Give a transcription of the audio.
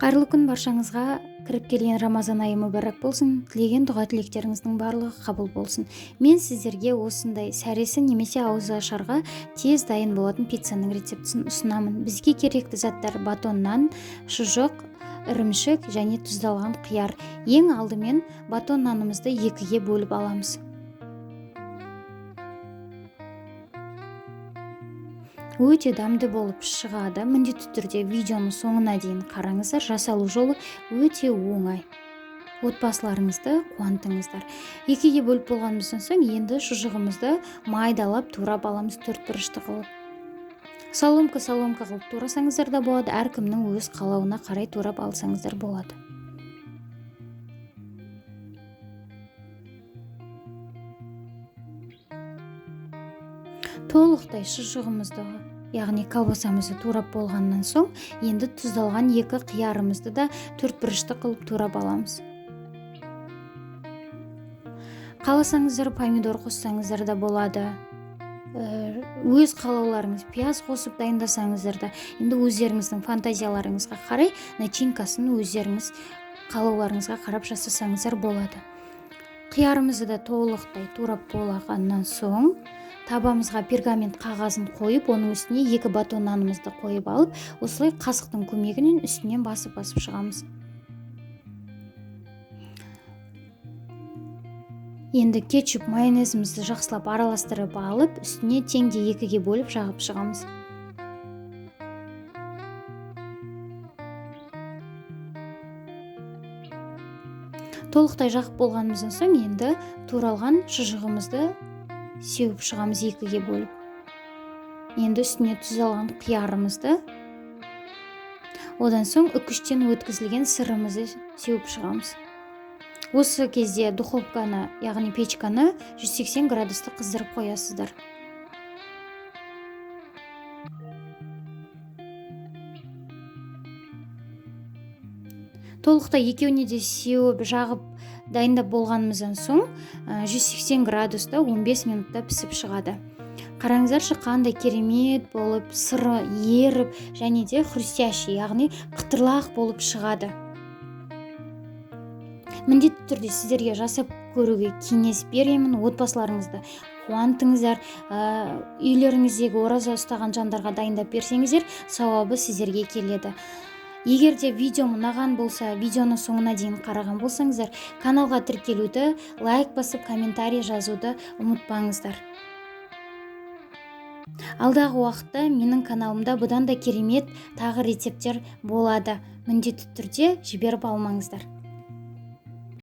Қайырлы күн баршаңызға. Кіріп келген Рамазан айы мүбәрәк болсын. Тілеген дұға тілектеріңіздің барлығы қабыл болсын. Мен сіздерге осындай сәресі немесе ауызашарға тез дайын болатын пиццаның рецептісін ұсынамын. Бізге керекті заттар: батон нан, шұжық, ірімшік және тұздалған қияр. Ең алдымен батон нанымызды екіге бөліп аламыз. Өте дәмді болып шығады. Міндетті түрде видеоның соңына дейін қараңыздар. Жасалу жолы өте оңай. Отбасыларыңызды қуантыңыздар. Екіге бөліп болғанымыздан соң енді шұжығымызды майдалап турап аламыз, төрт бұрышты қылып. Соломка-соломка қылып турасаңыздар да болады, әркімнің өз қалауына қарай турап алсаңыздар болады. Толықтай шұжығымызды, яғни колбасамызды турап болғаннан соң енді тұздалған екі қиярымызды да төрт бұрышты қылып турап аламыз. Қаласаңыздар помидор қоссаңыздар да болады. Өз қалауларыңыз, пияз қосып дайындасаңыздар да, енді өздеріңіздің фантазияларыңызға қарай начинкасын өздеріңіз қалауларыңызға қарап жасасаңыздар болады. Қиярымызды да толықтай турап болғаннан соң табамызға пергамент қағазын қойып, оның үстіне екі батон нанымызды қойып алып, осылай қасықтың көмегімен үстінен басып-басып шығамыз. Енді кетчуп майонезімізді жақсылап араластырып алып, үстіне теңде екіге бөліп жағып шығамыз. Толықтай жағып болғанымыздан соң енді туралған шұжығымызды сеуіп шығамыз екіге бөліп. Енді үстіне тұздалған қиярымызды, одан соң үкіштен өткізілген сырымызды сеуіп шығамыз. Осы кезде духовканы, яғни печканы 180 градусты қыздырып қоясыздар. Толықтай екеуіне де сеуіп, жағып, дайындап болғанымыздан соң 180 градуста 15 минутта пісіп шығады. Қараңыздаршы, қандай керемет болып сыры еріп және де хрустящий, яғни қытырлақ болып шығады. Міндетті түрде сіздерге жасап көруге кеңес беремін. Отбасыларыңызды қуантыңыздар. Үйлеріңіздегі ораза ұстаған жандарға дайындап берсеңіздер, сауабы сіздерге келеді. Егер де видеом ұнаған болса, видеоны соңына дейін қараған болсаңыздар, каналға тіркелуді, лайк басып, комментарий жазуды ұмытпаңыздар. Алдағы уақытта менің каналымда бұдан да керемет тағы рецепттер болады. Міндетті түрде жіберіп алмаңыздар.